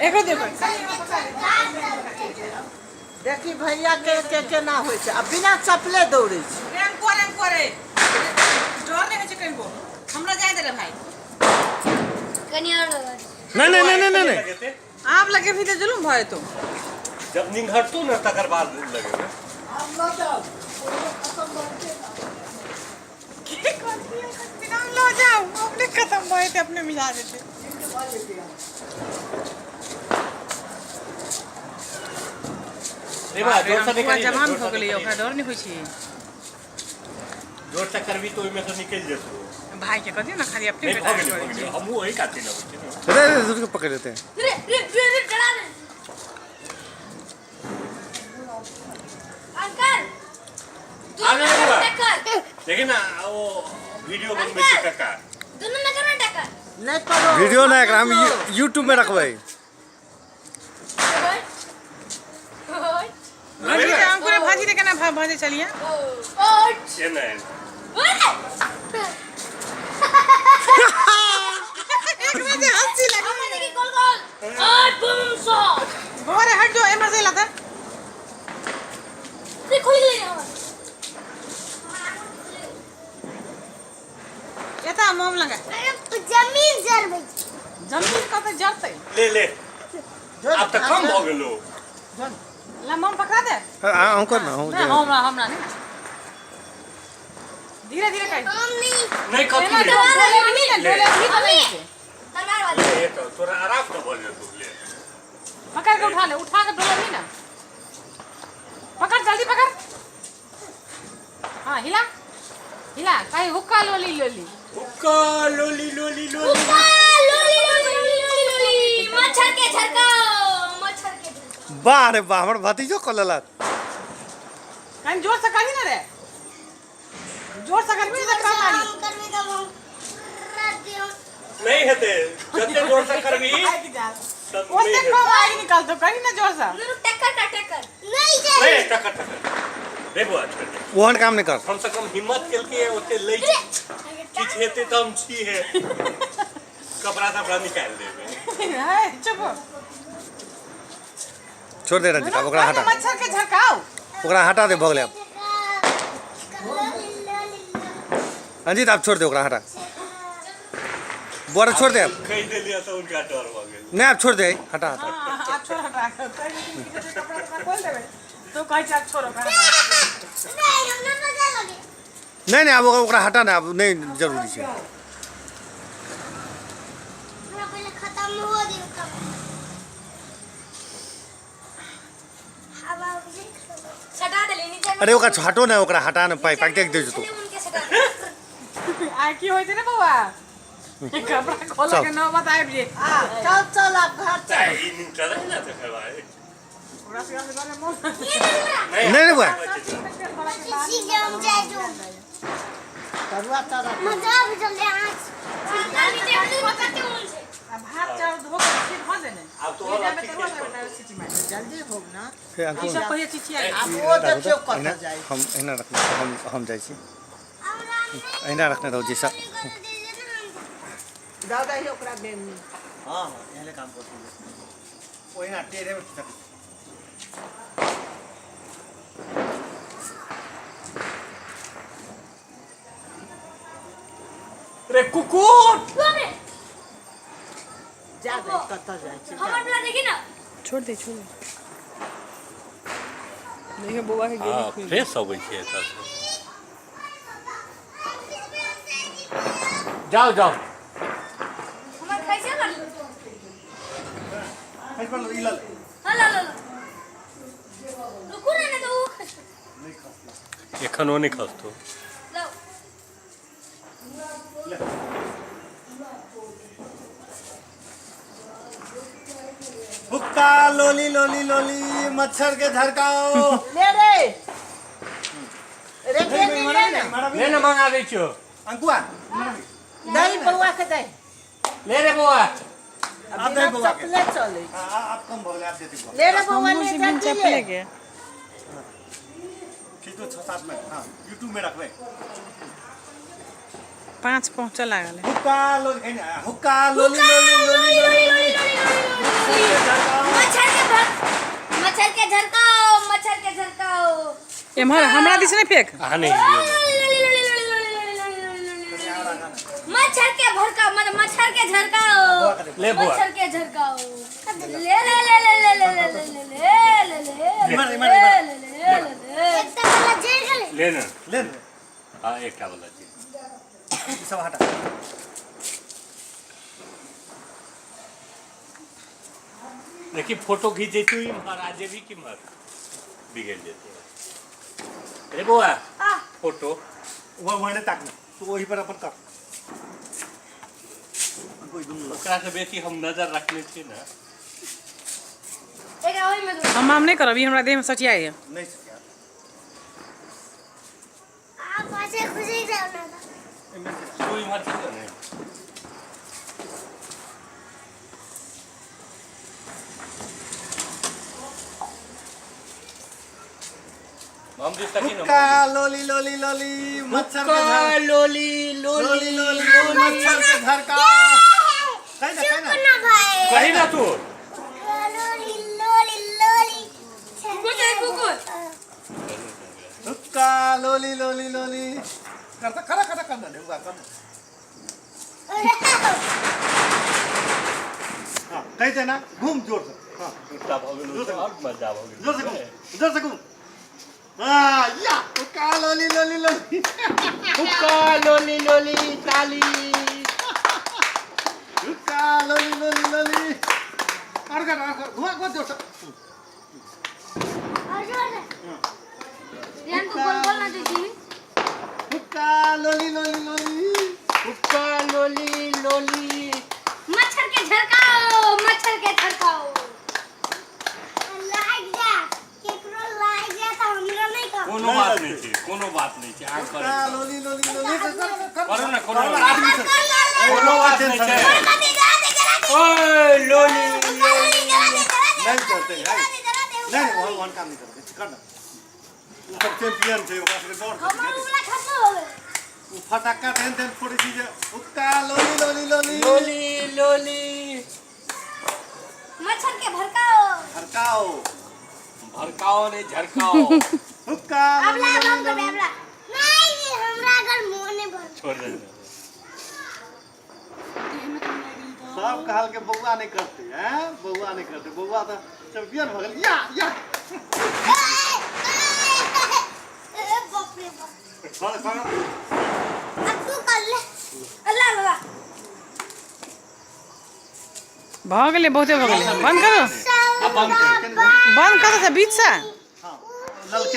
एकरो देखो। देखी भैया के के केना होइ छै आ बिना चपले दौड़ै छै। रेंको रेंको रे, डर नहीं होइ छै कहियो। हमरा जाय दे रे भाई। कनी और लगा। नहीं नहीं नहीं नहीं नहीं। आप लगे भी तो जुलूम भय तो। जब निंघरतो ना तकर बाद लगेबे। की करती है हम लो जाओ, अपने खत्म भय थे, अपने मिला देते। रे बा, जोर से निकली। जवान हो गेलै, ओकरा डर नहीं होइ छै। जोर से करबी तो ओहिमे से निकलि जेतौ। भाई के कथियो ना खाली अपने नहीं बेटा भऽ के गेलै, करै भऽ छै। गेलै। हमहूँ ओहि काते अबै छी ने। अरे अरे, दूर के पकड़ लेते हैं। रे रे रे रे, डरा दे अंकल। आगे दोनों बा। में टक्कर। देखी ना, ओ वीडियो बनबै छै काका। दोनों में करो टक्कर। नहि करो। वीडियो ना, एकरा हम यूट्यूब में रखबै। ओए ओए। भाजी के अंकुरे, भाजी के केना भाजे चलिए। ओए। एना एना। ओए। एक बजे हंसी लगी। हमरा देखी गोल गोल ओए बम शॉट। बौआ रे, हट जो एमहर से लाता। रे, खुल गेलै हमर। एता मोम लगा। जमीन जरबै। जमीन कतऽ जरतै? ले ले, आब तऽ कम भऽ गेलो। ला, मोम पकड़ा दे। हाँ, हम कर ना, हम। नहीं, हमरा हमरा नहीं, धीरे धीरे कर। हम नहीं। नहि कथी एना ले। डोले भी नहीं ना, डोले भी तो नहीं छै। तलवार वाली। ले तऽ तोरा आराम से भऽ जेतौ, ले। पकड़ के उठा ले, उठा के डोले भी ना। पकड़, जल्दी पकड़। हाँ, हिला हिला, कहीं हुक्का लोली लोली। हुक्का लोली लोली लोली। हुक्का लोली लोली लोली लोली लोली, मच्छर के झरकाओ, मच्छर के झरकाओ। वाह रे वाह, हमर भतीजो कऽ लेलक। कहीं जोर से करी ना रे, जोर से करबी ना तऽ कम आगी। हम करबे तब हम रख दियो। नहि हेतै, जते जोर से करबी आगि जात तब ओते नहि हेतै। कम आगि निकलतो, करी ना जोर से। मेरे टक्कर का टक्कर नहीं जाए। नहि, टक्कर टक्कर रे बौआ, छोड़ि दे। ओहन काम नहि कर। कम से कम हिम्मत केलकै, ओते लै छै। किछु हेतै तऽ हम छियै, कपड़ा तपड़ा निकालि देबै। है, चुप। छोड़ दे रंजित, आब ओकरा हटा। मच्छर के झरकाओ। ओकरा हटा दे, भऽ गेलै आब। रंजित, आब छोड़ दे, ओकरा हटा। बौआ रे, छोड़ दे आब। कहि देलियै तऽ हुनका डर भऽ गेल। नहि, आब छोड़ दे, हटा हटा। हाँ, आब छोड़, हटा। कहि देथिन कि जे कपड़ा तपड़ा खोल देबै तो कहै छै आब छोड़ ओकरा। नहीं, हमरा मजा लगे। नहि नहि, आब ओकरा हटा ने, आब नहि जरूरी छै। हमरा पहले खत्म हो दियो तब हवा सटा देली नीचे। अरे, ओकरा हटो ने, ओकरा हटा ने, पाइ पाइ देख दे जेतौ। उनके सटा दे। आ की होइ छै ने बौआ, कपड़ा खोलऽ के नौबत आबि जे। आ चल चल, आब घर चल। ई निकलै ने तकर बाद। ओकरा से घरे मोन नहि नहि बौआ। सीख हम जाय जो। तरुआ तरह। मजा भी जल्दी आज नीचे पकड़ते उनसे। आ भात चाउर धो के ठीक भऽ जेने। आब तो और अथी खेत पर। सिटी मारि। जल्दी हो ना। हे अंकुर। ई सब पहिने चिचिया। आब ओ देखियौ कतऽ जाइ। हम एहिना रखने, हम जाइ छी, एहिना रखने रहू जैसा। दऽ दही ओकरा बेनी। हाँ हाँ, एहने काम करती ओहिना टेढ़े में खिचक। रे कुकुर। जा दे, कतऽ जाइ छै? हमर वाला देखी ना। छोड़ दे, छोड़ दे। देखियो बौआ के गेली। हँ, फ्रेश अबै छै एतऽ से। जाओ जाओ। हमर कैसे कर लो? हाँ, ला ला ला, रुकू ना, ना तो वो खस। एखन ओ नहि खसतौ। लो। हुक्का लोली लोली लोली, मच्छर के झरकाओ। ले रे रे, बेनी ले ना। ले ने, मंगा दै छियौ। अंकुआ। दही बौआ के दही। ले रे बौआ। आब बिना दही बौआ के। चपले चलै। आब कम भऽ गेलै, आब देती बौआ। ले रे बौआ, ले। से बिन जल्दी चपले ले। के। खींचो 6 7 मिनट, हाँ, यूट्यूब में रखबै। 5 पहुँचऽ लागल है। हुक्का लोली, हुक्का लोली लोली लोली लोली। एम्हर हमरा दिस नहि फेक। अहाँ नहि लियौ। मच्छर के भड़काओ, मतलब मच्छर के झरकाओ। ले बुआ। मच्छर के झरकाओ। ले ले ले ले ले ले ले ले ले ले ले इमर, इमर, इमर। ले ले ले ले। ले ने। ले ने। हाँ, एकटा वाला जी। ई सब हटा। देखी फोटो खींचे तू इम्हर आ जेबी किम्हर बिगड़ जेतै। रे बौआ, फोटो वो वहने ताकना, तू वही पर अपन कर। कोई दुनू लग। ओकरा से बेसी हम नजर रखने छी ने। एकरा ओहिमे दू। हम नहि करब, ई हमरा देहमे सटियाइ। नहीं सकिया। तू इम्हर चल ने। हम दिस तकी न। हुक्का लोली लोली लोली मच्छर के झर लोली लोली लोली मच्छर के झरका। कहीं ना, कहीं ना। कही ना तू। कुकुर छै, कुकुर। हुक्का लोली लोली लोली करता खड़ा खड़ा करना ढेउआ करना। हाँ, कहीं से ना घूम जोर से। हाँ, एकटा भऽ गेल तऽ आओर मजा भऽ गेल। जोर से घूम, जोर से घूम। हाँ, या हुक्का लोली लोली लोली हुक्का लोली लोली ताली। हुक्का लोली लोली लोली। और कर, और कर, घुमा घुमा जोर से। ध्यान को गोल गोल ना देखी। हुक्का लोली लोली लोली हुक्का लोली लोली। मच्छर के झरकाओ, मच्छर के झरकाओ। कोनो बात नहीं छै, कोनो बात नहीं छै। आग हुक्का करू। लोली लोली लोली कर, कर, कर। करू ना, कोनो करू ना, बात। आदमी से। कोनो बात नहीं छै। ओए लोली लोली। नहीं करते हैं। नहीं नहीं, वहाँ वहाँ काम नहीं करते, करना। उ सब चैंपियन छै, ओकरा सबके दौड़ हमर उ वाला खत्म हो गेल। उ फटाका तेहन तेहन फोड़ै छी जे हुक्का लोली लोली लोली लोली लोली। मच्छर के भड़काओ। भड़काओ। भड़काओ नहीं, झरकाओ। हुक्का लोली अबला लोली हम करबै लोली। अबला। छोड़ दे। सब कहल के बौआ नहीं करते हैं, बौआ नहीं करते, बौआ तो चैंपियन भऽ गेल। या या बाप रे बाप। कर कर। अब तू कर ले। अल्लाह अल्लाह। भऽ गेलै, बहुते भऽ गेलै, बन्द करू। अब बंद कर। बन्द करू से बीचसँ। हाँ, ललके।